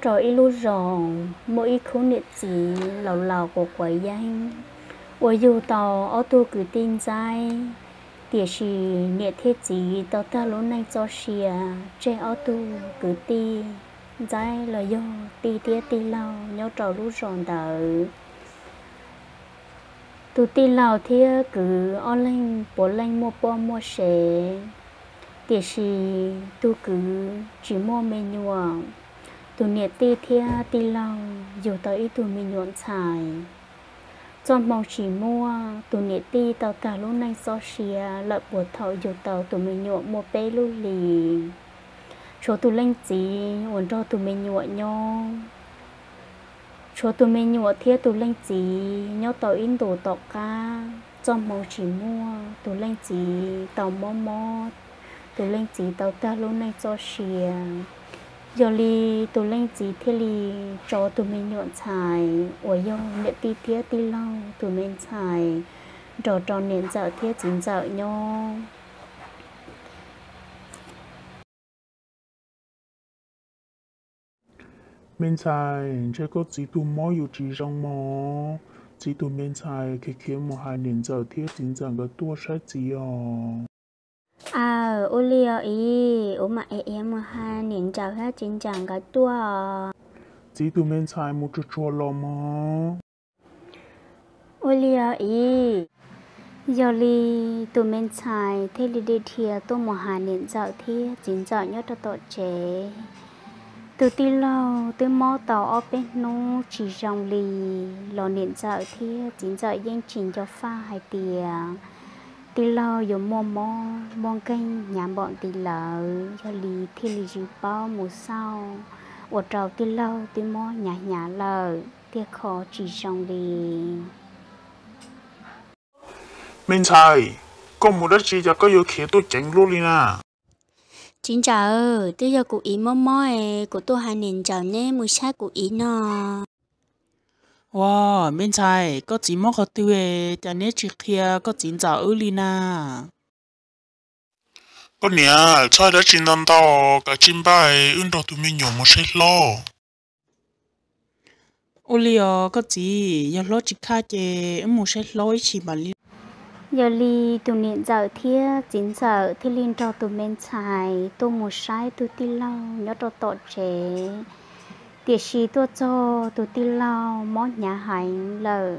Rau ib lub zos muaj ib khub niam txiv laus laus quav quav yeeb uas yug tau ob tug kwv tij ntxaib, tiam sis niam thiab txiv tau tag lub neej txoj sia tseg ob tug kwv tij ntxaib los yog tij thiab tij laug nyob rau lub zos ntawd. Tus tij laug thiab kwv ob leeg puav leej muaj poj muaj sev, tiam sis tus kwv tsis muaj me nyuam. Tus niam tij thiab tij laug yug tau ib tug me nyuam ntxhais. Txoj hmoo tsis muaj, tus niam tij tau tag lub neej txoj sia lawm puag thaum yug tau tus me nyuam muaj peb lub hlis. Tshuav tus leej txiv uas nrog tus me nyuam nyob. Tshuav tus me nyuam thiab tus leej txiv nyob tau ib ntus tom qab, txoj hmoo tsis muaj, tus leej txiv tau mob mob, tus leej txiv tau tag lub neej txoj sia. Yog li tus leej txiv thiaj li tso tus me nyuam ntxhais uas yog niam tij thiab tij laug tus me ntxhais nrog rau niam ntxawm thiab txiv ntxawm nyob. Me ntxhais, ntshe koj txiv tus mob yuav tsis zoo mog. Txiv tus me ntxhais, khiav khiav mus hais niam ntxawm thiab txiv ntxawm nkawd tuaj saib txiv os. Aw, ua li os txiv, kuv mam ev ev mus hais niam ntxawm thiab txiv ntxawm nkawd tuaj os. Txiv tus me ntxhais mus tsuag tsuag los mog. Ua li os txiv. Yog li tus me ntxhais thiaj li dhia tuaj mus hais niam ntxawm thiab txiv ntxawm nyob rau tom tsev. Tus tij laug twb mob tau ob peb hnub tsis zoo li, los niam ntxawm thiab txiv ntxawm yeej tsis nco faj hais tias tij laug yuav muaj mob muaj nkeeg hnyav npaum ntawd lawm, yog li thiaj li tsis paub mus xauj, ua rau tij laug twb mob hnyav hnyav lawm thiaj kho tsis zoo li. Me ntxhais, koj mus dab tsi cas koj yuav khiav tuaj ceev luaj li na? Txiv ntxawm, twb yog kuv txiv mob mob es kuv tuaj hais niam ntxawm neb mus saib kuv txiv no. Ua, me ntxhais, koj txiv mob qhov twg es cas neb tsis qhia koj txiv ntxawm wb li na? Koj niam, txhob hais dab tsi ntau ntau, kav tsij npaj wb nrog tus me nyuam mus saib hlob. Ua li os koj txiv, yog hlob tsis khaj ces wb mus saib hlob ib chim mam li. Yog li tus niam ntxawm thiab txiv ntxawm thiaj li nrog tus me ntxhais tuaj mus saib tus tij laug nyob rau tom tsev. Tiam sis tuaj txog tus tij laug mob hnyav heev lawm,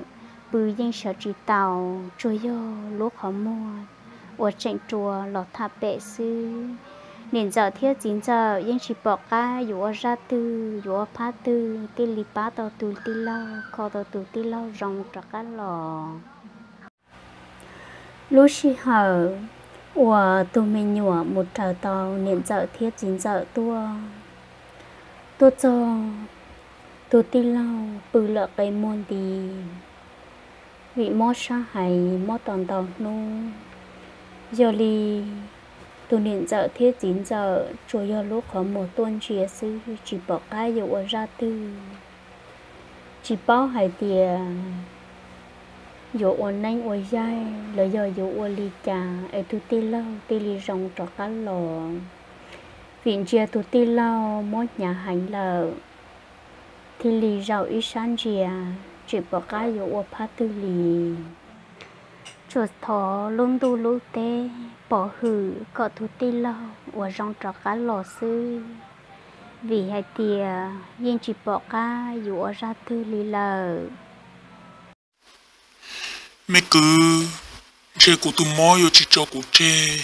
pw yeej sawv tsis tau, tsuas yog lub qhov muag uas tseem rua los tham pem xwb. Niam ntxawm thiab txiv ntxawm yeej tsis pom qab yuav ua zaj twg yuav ua phab twg thiaj li pab tau tus tij laug, kho tau tus tij laug zoo rov qab los. Lub sij hawm uas tus me nyuam mus raws tau niam ntxawm thiab txiv ntxawm tuaj, tuaj txog, tus tij laug pw lawm qe muag nti, vim mob sab heev mob tau ntau hnub. Yog li tus niam ntxawm thiab txiv ntxawm tsuas yog lub qhov muag tuaj ntsia xwb, tsis pom qab yuav ua zaj twg, tsis paub hais tias yuav ua neeb ua yaig los yog yuav ua li cas es tus tij laug thiaj li zoo rov qab los. Vim ntsia tus tij laug mob hnyav heev lawm, thiaj li zaum ib sab ntsia, tsis pom qab yuav ua phab twg li. Tsuas thov lub ntuj lub teb pov hwm kom tus tij laug uas zoo rov qab los xwb, vim hais tias yeej tsis pom qab yuav ua zaj twg li lawm. Me kwv, ntshe kuv tus mob yuav tsis tso kuv tseg,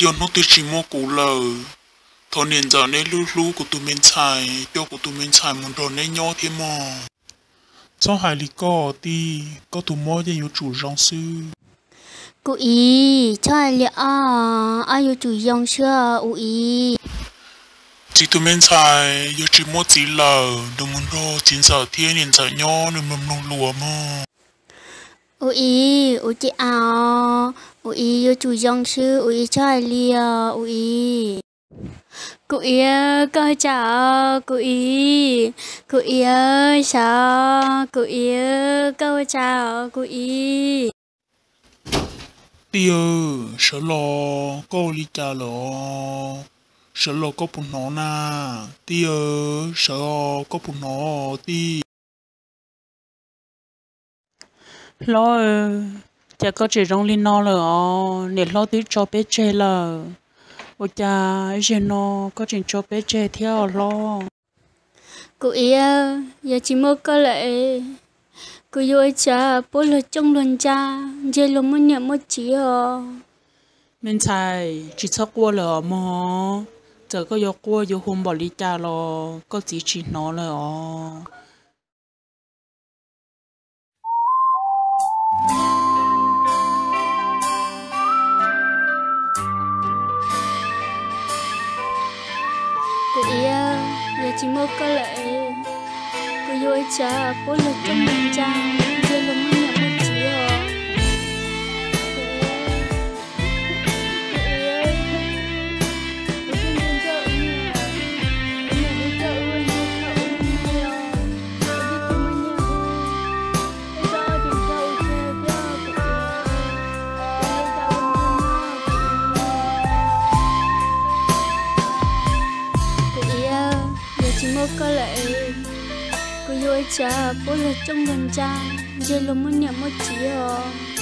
yog hnub twg tsis muaj kuv lawm, thov niam ntxawm neb hlub hlub kuv tus me ntxhais, coj kuv tus me ntxhais mus nrog neb nyob thiab mog. Txhob hais li koj tij, koj tus mob yeej yuav tsum zoo xwb. Kuv txiv, txhob hais li os, ob yuav tsum zoo xwb os kuv txiv. Txiv tus me ntxhais, yog tsis muaj txiv lawm, nws mus nrog txiv ntxawm thiab niam ntxawm nyob nws mloog mloog lus mog. Kuv txiv, kuv tsis ua, kuv txiv yuav tsum zoo xwb, kuv txiv txhob hais li os kuv txiv. Kuv txiv, koj ua cas os kuv txiv? Kuv txiv, sawv, kuv txiv, koj ua cas os kuv txiv? Tij, sawv los, koj ua li cas lawm os? Sawv los koj puas hnov na? Tij, sawv os, koj puas hnov tij? Hlob, cas koj tseem zoo li no lawm os? Niam hlob twb tso peb tseg lawm, ua cas ib zaug no koj tseem tso peb tseg thiab os hlob? Kuv iab, yog tsis muaj koj lawm es kuv yuav ua cas puab luag cooj luag ncaag, ntseg luag muaj niam muaj txiv os. Me ntxhais, tsis txhob quaj lawm os mog. Txawm koj yuav quaj yuav hu npaum li cas los koj txiv tsis hnov lawm os. Kuv iab, yog tsis muaj koj lawm es kuv yuav ua cas puab luag cooj luag ncaag, ntseg luag muaj niam muaj txiv os. Kuv iab, yog tsis muaj koj lawm es kuv yuav ua cas puab luag cooj luag ncaag, ntseg luag muaj niam muaj txiv os.